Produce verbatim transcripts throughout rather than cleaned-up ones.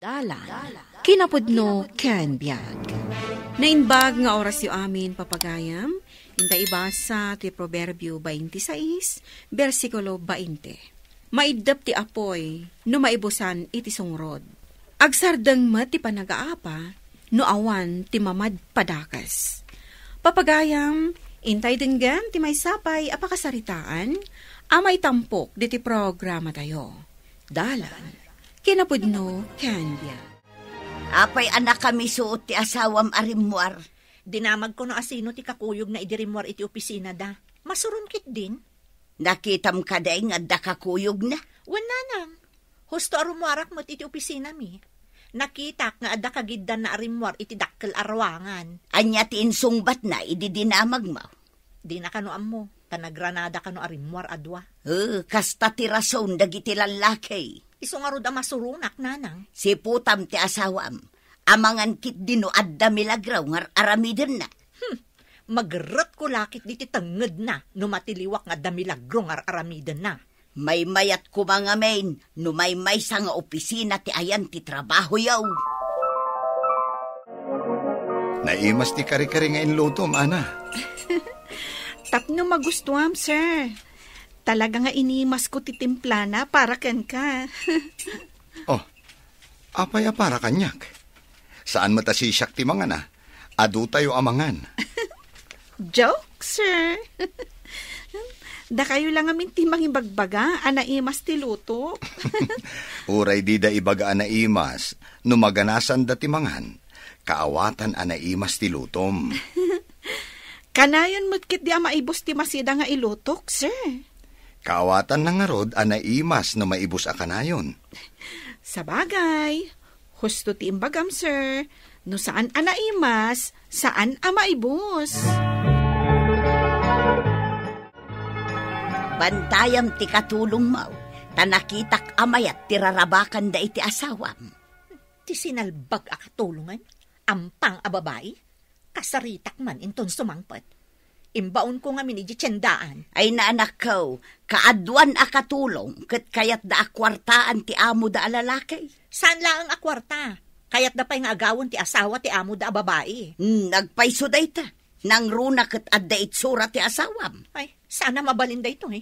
Dalan, kinapudno ken biag. Naimbag nga orasyo amin, papagayam, inta ibasa ti Proverbio twenty-six, bersikulo twenty. Maiddep ti apuy no maibusan iti sungrod. Agsardeng met ti panagaapa no awan ti mamadpadakes. Papagayam, intay denggem ti maysa pay a pakasaritaan a maitampok diti programatayo. Dalan, kinapudno ken biag. Apay a nakamisuot ti asawam a rimmuar? Dinamagko no asino ti kakuyogna idi rimmuar iti opisinada. Masuron ketdin. Nakitam kadi nga adda kakuyogna? Wen, nanang. Husto a rummuarak met iti opisinami. Nakitak nga adda kagiddanna a rimmuar iti dakkel a ruangan. Ania ti insungbatna idi dinamagmo? Dina kano ammo, ta nagranada kano a rimmuar a dua. Eh, kasta ti rason dagiti lallaki. Isu ngarud a masuronak, nanang. Siputam ti asawam. Amangan ketdi no adda milagro nga ar-aramidenna. Hmm, magerretko la ketdi ti tengngedna no matiliwak nga adda milagro nga ar-aramidenna. Maymayat koma ngamin no maymaysa nga opisina ti ayan ti trabahoyo. Naimas ti kare-kare nga inlutom, Ana. Tapno magustuam, sir. Talaga nga inimasko ti timplana para kenka. Oh, apay a para kaniak? Saan met a sisiak ti mangan, a? Adutayo a mangan. Joke, sir. Dakayo la ngamin ti mangibagbaga a naimas ti luto. Uray dida ibaga a naimas, no maganasanda ti mangan, kaawatan a naimas ti lutom. Kanayon met ketdi a maibus ti masida nga ilutok, sir. Kaawatanna ngarud a naimas no maibus a kanayon. Sabagay, husto ti imbagam, sir. No saan a naimas, saan a maibus. Bantayam ti katulongmo, ta nakitak a mayat ti rarabakanda iti asawam. Ti sinalbag a katulongen, ampang a babai, kasaritak man inton sumangpet. Imbaonko ngamin idiay tiendaan. Ay, naanakko, kaaduan a katulong, ket kayatda a kuartaan ti amoda a lalaki. Saan laeng a kuarta? Kayatda pay nga agawen ti asawa ti amoda a babai. Hmm, agpayso dayta. Nangruna ket adda itsura ti asawam. Ay, saan a mabalin daytoy.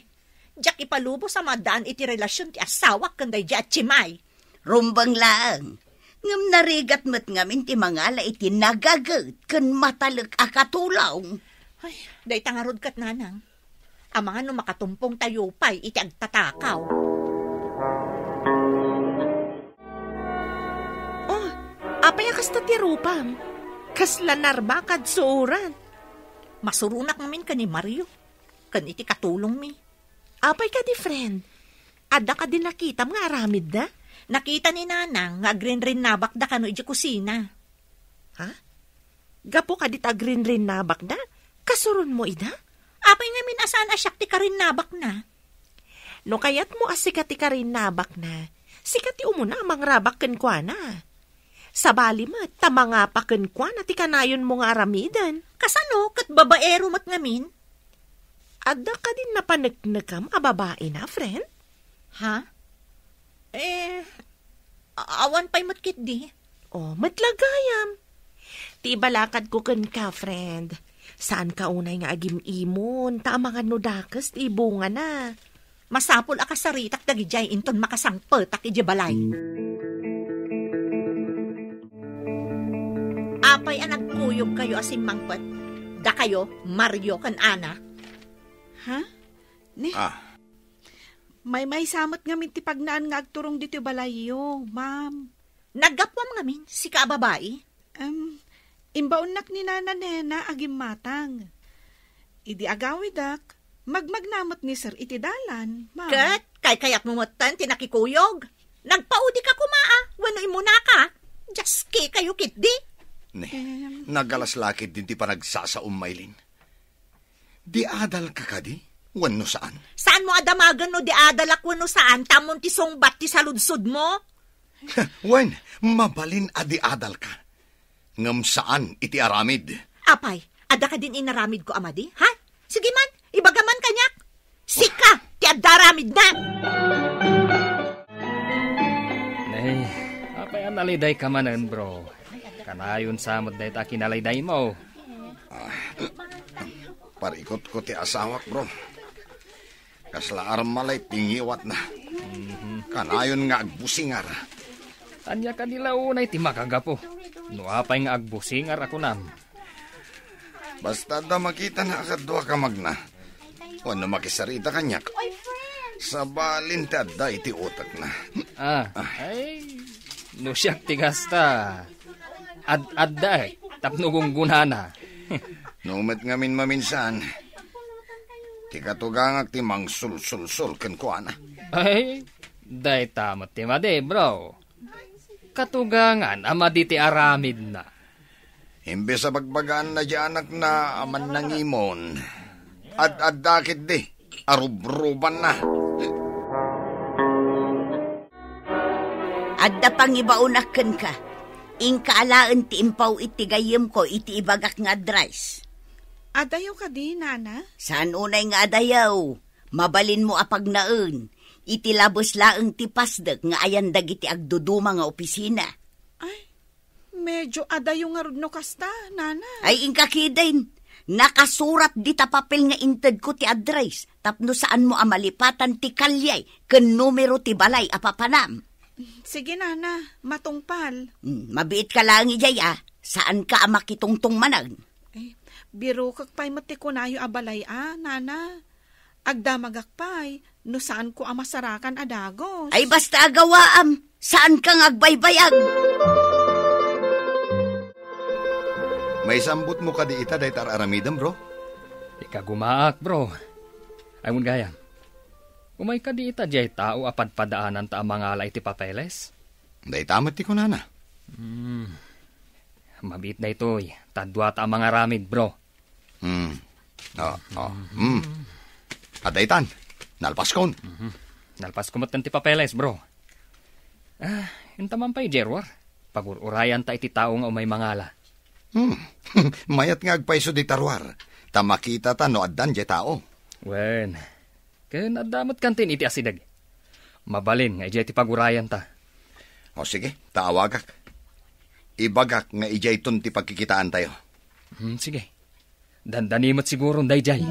Diak ipalubos a maaddaan iti relasion ti asawak ken daydiay a tiemay. Rumbeng laeng. Ngem narigat met ngamin ti mangala iti nagaget ken matalek a katulong. Ay, dayta ngarud ket, nanang. Amangan no makatumpongtayo pay iti agtatakaw. Oh, apay a kasta ti rupam? Kasla narbakad suoran. Masuronak ngamin ken ni Mario, ken iti katulongmi. Apay kadi, friend? Adda kadi nakitam nga aramidda? Nakita ni Nanang nga agrinrinnabakda kano idiay kusina. Ha? Gapu kadit agrinrinnabakda, kasuronmo ida? Apay ngamin a saan a siak ti karinnabakna? No kayatmo a sika ti karinnabakna, sika ti umuna a mangrabak kenkuana. Sabali met ta mangapa kenkuana ti kanayonmo nga aramiden. Kasano ket babaero met ngamin? Adda kadin napaneknekam a babaina, friend? Ha? Eh, a-, awan pay met ketdi. Oh, met la gayam. Ti ibalakadko kenka, friend. Saanka unay nga agim-imon, ta amangan no dakes ti ibungana. Masapul a kasaritak dagidiay inton makasangpetak idiay balay. Apay a nagkuyogkayo a simmangpet? Dakayo, Mario ken Ana? Ha? Ne? Ah. Maymaysa met ngamin ti pagnaan nga agturong ditoy balayyo, ma'am. Naggapuam ngamin, sika a babai? Em, imbaonnak ni Nana Nena a gimmatang. Idi agawidak, magmagna met ni Sir iti dalan, ma'am. Ket, kaykayatmo metten ti nakikuyog? Nagpaudika koma, a, wenno immunaka? Diaske kayo ketdi? Ne, Em. Nagalas la ketdin ti panagsasaom, Maylin. Di adalka kadi? Wenno saan? Saanmo a damagen no di adalak wenno saan, ta ammom ti sungbat ti saludsodmo? Wen, mabalin a di adalka. Ngem saan iti aramid. Apay, adda kadin inaramidko a madi, ha? Sige man, ibaga man kaniak. Sika ti adda aramidna. Nay, Pay a nalidayka manen, bro. Kanayon sa met dayta a kinalaydaymo. Parikutko ti asawak, bro. Kasla armalay pingiwatna. Kanayon nga agbusingar. Ania kadi la unay ti makagapu? No apay nga agbusingar a kunam? Basta adda makitana a kadua ka magna. Wenno makisarita kaniak. Sabalin ti adda iti utekna. Ah, ay, no siak ti kasta, ad-, adda eh, tapno gunggunana. No met ngamin maminsan, ti katugangak ti mangsulsulsol kenkuana. Ay, dayta met ti madi, bro. Katugangan a madi ti aramidna. Imbes a bagbagaanna diay anakna a mannangimon, ad-adda ketdi a rubrubanna. Adda pangibaonak kenka. Inka alaen ti impaw iti gayyemko iti ibagak nga address. Adayo kadi, Nana? Saan unay nga adayo? Mabalinmo a pagnaen. Iti labes laeng ti pasdek nga ayan dagiti agduduma nga opisina. Ay, medyo adayo ngarud no kasta, Nana. Ay, inka ketdin. Nakasurat dita papel nga intedko ti address tapno saanmo a malipatan ti kalye ken numero ti balay a papanam. Sige, Nana, matungpal. Hmm, mabiitka laeng idiay, a. Saanka a makitungtong manen. Ay, birukek pay met ti kunayo a balay, a, Nana. Agdamagak pay no saanko a masarakan a dagus. Ay, basta agawaam, saanka nga agbaybayag. Maisambutmo kadi ita dayta ar-aramidem, bro? Ikagumaak, bro. Ay, wen gayam, umay kadi ita diay tao a padpadaananta a mangala iti papeles? Dayta met ti kunana. Hmm. Mabiit daytoy, ta duata a mangaramid, bro. Hmm. Oh, oh. Hmm. Adda itan. Nalpaskon. Mhm. Nalpasko met ti papeles, bro. Ah, inta man pay, Gerwar. Pagur-urayanta iti tao nga umay mangala. Hmm. Mayat nga agpayso dita ruar, ta makitata no addan diay tao. Wen, ken adda met kantin iti asideg. Mabalin nga idiay ti pagurayanta. O sige, ta awagak. Ibagak nga idiayton ti pagkikitaantayo. Hmm, sige. Dandani met siguron daydiay.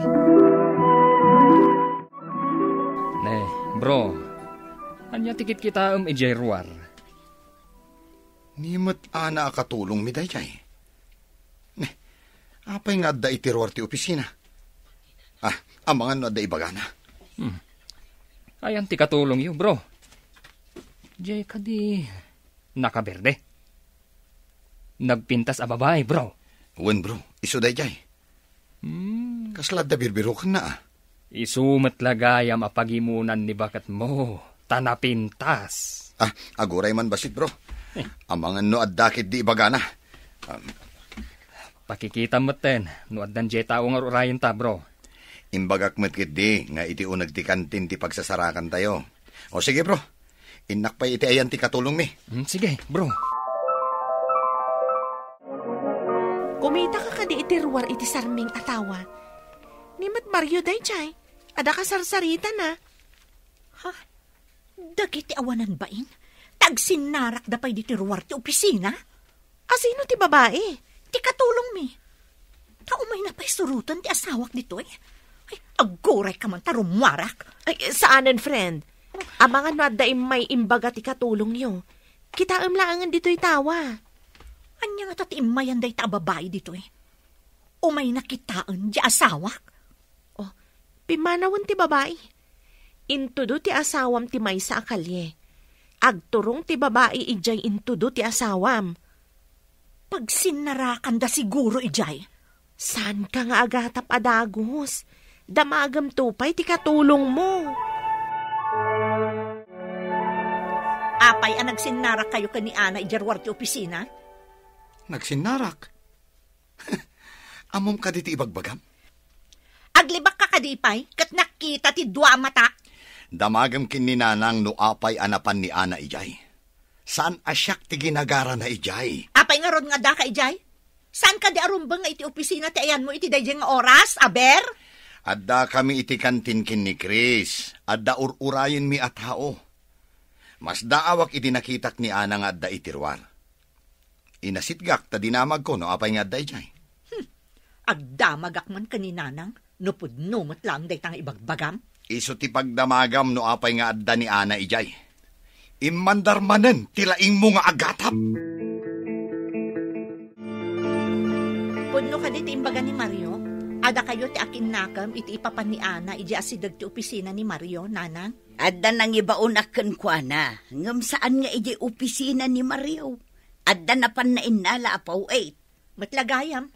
Ne, bro, ania ti kitkitaem idiay ruar? Ni met ana a katulongmi daydiay. Ne, apay nga adda iti ruar ti opisina? Ah, amangan no adda ibagana. Hmm. Ayan ti katulongyo, bro. Diay kadi nakaberde? Nagpintas a babai, bro. Wen, bro. Isu daydiay. Hmm. Kasla adda birbirokenna, a? Isu met la gayam a pagimunan ni baketmo, ta napintas. Ah, aguray man bassit, bro. Eh. Amangan no adda ketdi ibagana. Um, Pakikitam metten no addan diay tao nga ur-urayenta, bro. Imbagak met ketdi nga iti uneg ti kantin ti pagsasarakantayo. O sige, bro. Innak pay iti ayan ti katulongmi. Hmm, sige, bro. Kumitaka kadi iti ruar iti sarming a tawa? Ni met Mario daydiay, adda kasarsaritana. Ha? Dagiti awanan bain? Ta agsinnarakda pay ditoy ruar ti opisina? Asino ti babai? Ti katulongmi. Ta umayna pay suroten ti asawak ditoy. Ay, aggurayka man ta rummuarak. Ay, saanen, friend. Amangan no adda immay imbaga ti katulongyo. Kitaem laengen ditoy tawa. Ania ngata ti immayan dayta a babai ditoy? Umayna kitaen ti asawak? Oh, pimmanawen ti babai. Intudo ti asawam ti maysa a kalye. Agturong ti babai idiay intudo ti asawam. Pagsinnarakanda siguro idiay. Saanka nga agatap a dagus? Damagem to pay ti katulongmo. Apay a nagsinnarakkayo ken ni Ana idiay ruar ti opisina? Nagsinnarak? Ammom kadi ti ibagbagam? Aglibakka kadi pay ket nakita ti dua a matak? Damagem ken ni Nanang no apay a napan ni Ana idiay. Saan a siak ti ginagarana idiay. Apay ngarud nga addaka idiay? Saan kadi a rumbeng nga iti opisina ti ayanmo iti daydiay nga oras, aber? Addakami iti kantin ken ni Chris. Adda ur-urayenmi a tao. Masdaawak idi nakitak ni Ana nga adda iti ruar. Inasitgak ta dinamagko no apay nga adda idiay. Hmm, agdamagak man ken ni Nanang no pudno met laeng dayta nga ibagbagam. Isu ti pagdamagam no apay nga adda ni Ana idiay. Immandar manen ti laingmo nga agatap. Pudno kadi ti imbaga ni Mario? Adda kayo ti akinnakem iti ipapan ni Ana idiay asideg ti opisina ni Mario, Nanang? Adda nangibaonak kenkuana, ngem saan nga idiay opisina ni Mario. Adda napanna innala a paw-it. Met la gayam,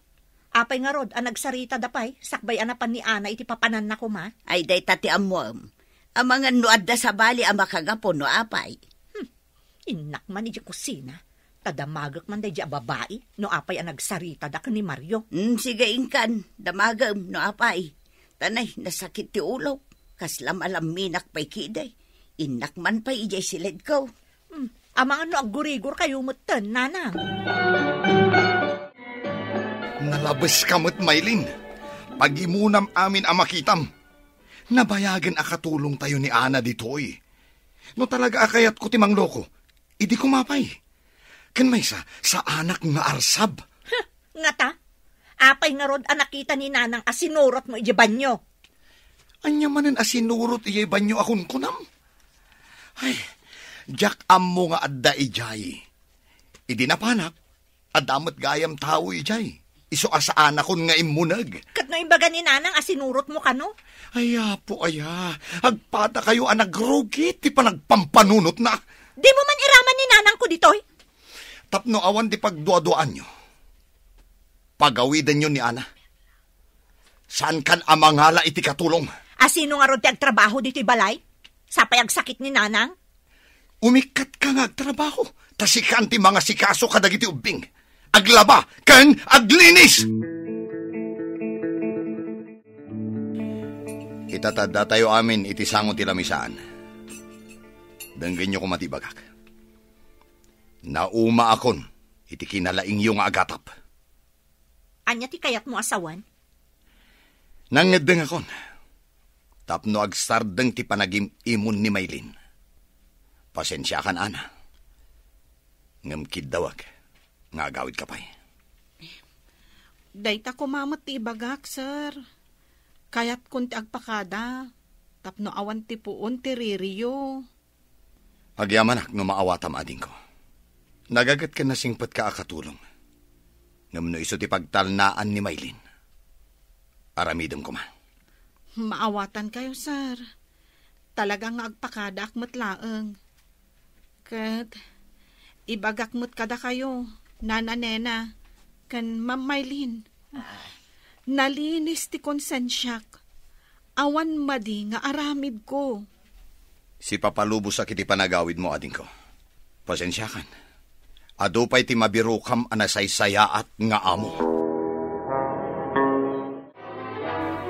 apay ngarud a nagsaritada pay sakbay a napan ni Ana iti papananna koma? Ay, dayta ti ammoem. Amangan no adda sabali a makagapu no apay. Hmm, innak man idiay kusina, ta damagek man daydiay a babai no apay a nagsaritada ken ni Mario. Hmm, sige, inkan, damagem no apay. Ta nay, nasakit ti ulok. Kasla malamminak pay kidi. Innak man pay idiay siledko. Hmm, amangan no aggurigor kayo metten, Nanang. Nalabeska met, Maylin. Pagimunam amin a makitam. Nabayagen a katulongtayo ni Ana ditoy. No talaga a kayatko ti mangloko, idi koma pay. Ken maysa, saanak nga arsab. Huh, ngata? Apay ngarud a nakita ni Nanang a sinurotmo idiay banyo? Ania manen a sinurot idiay banyo a kunkunam? Ay, diak ammo nga adda idiay. Idi napanak, adda met gayam tao idiay. Isu a saanakon nga immuneg. Ket no imbaga ni Nanang a sinurotmo kano? Ay, Apo, aya, agpadakayo a nagrugi ti panagpampanunotna. Dimo man iraman ni Nanangko ditoy? Tapno awan ti pagduaduaanyo, pagawidenyo ni Ana. Saankan a mangala iti katulong. A sino ngarud ti agtrabaho ditoy balay? Sapay agsakit ni Nanang? Umikkatka nga agtrabaho, ta sikan ti mangasikaso kadagiti ubbing. Aglaba ken aglinis! Ita ta addatayo amin iti sango ti lamisaan. Denggenyo koma ti ibagak. Naumaakon iti kinalaingyo nga agatap. Ania ti kayatmo a sawen? Nangngeddengakon tapno agsardeng ti panagim-imon ni Maylin. Pasensiakan, Ana. Ngem kiddawek nga agawidka pay. Dayta koma met ti ibagak, sir. Kayatkon ti agpakada tapno awan ti puon ti ririyo. Agyamanak no maawatam, adingko. Nagaget ken nasingpetka a katulong. Ngem no isu ti pagtalnaan ni Maylin, aramidem koma. Maawatankayo, sir. Talaga nga agpakadaak met laeng. Ket ibagak met kadakayo, Nana Nena, ken Ma'am Maylin. Nalinis ti konsensiak. Awan madi nga aramidko. Sipapalubosak iti panagawidmo, adingko. Pasensiakan. Adu pay ti mabirokam a nasaysayaat nga amo.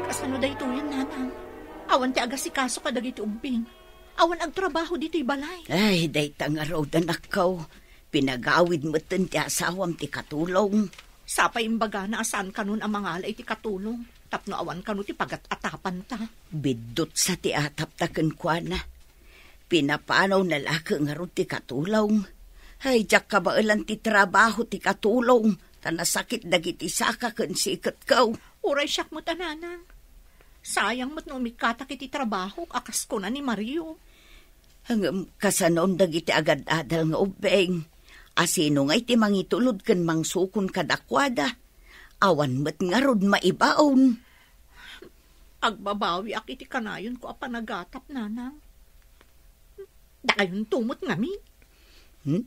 Kasano daytoyen, Nanang? Awan ti agasikaso kadagiti ubbing. Awan agtrabaho ditoy balay. Ay, dayta ngarud, anakko. Pinagawid metten ti asawam ti katulong. Sapay imbagana a saan kanon a mangala iti katulong tapno awan kano ti pagat-atapanta. Biddutsa ti atapta kenkuana. Pinapanawna la ket ngarud ti katulong. Ay, diak kabaelan ti trabaho ti katulong, ta nasakit dagiti saka ken siketko. Uray siak met a, Nanang. Sayang met no umikkatak iti trabahok a kas kuna ni Mario. Ngem kasanon dagiti agad-adal nga ubbing, a sino ngay ti mangitulod ken mangsukon kadakuada? Awan met ngarud maibaon. Agbabawiak iti kanayonko a panagatap, Nanang. Dakayonto met ngamin. Hmm?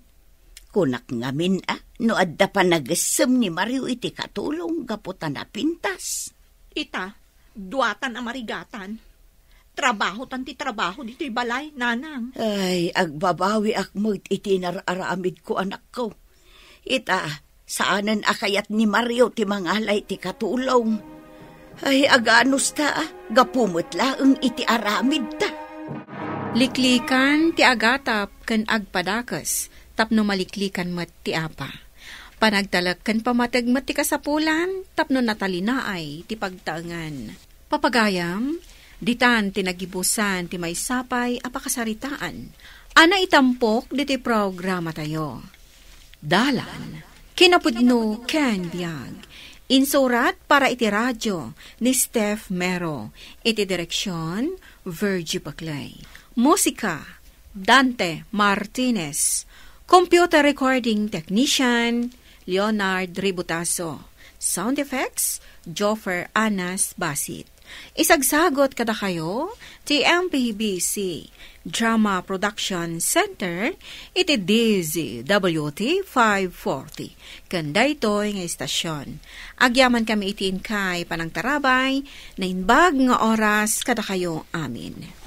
Kunak ngamin a no adda panagessem ni Mario iti katulong gapu ta napintas. Ita, duatan a marigatan. Trabahotan ti trabaho ditoy balay, Nanang. Ay, agbabawiak met iti inar-aramidko, anakko. Ita, saanen a kayat ni Mario ti mangala iti katulong. Ay, aganusta, gapu met laeng iti aramidta. Liklikan ti agatap ken agpadakes tapno maliklikan met ti apa. Panagtalek ken pammateg met ti kasapulan tapno natalinaay ti pagtaengan. Papagayam, ditan ti nagibusan ti maysa pay a pakasaritaan. a naitampok ditoy programatayo. Dalan, kinapudno ken biag. Insurat para iti radio ni Steph Mero. Iti direksyon, Virgie Paclay. Musika, Dante Martinez. Computer recording technician, Leonard Ributaso. Sound effects, Joffer Anas Basit. Isagsagot kadakayo ti M P B C Drama Production Center iti D Z W T five forty. Ken daytoy nga istasyon, agyaman kami iti inkay panangtarabay, naimbag nga oras kadakayo amin.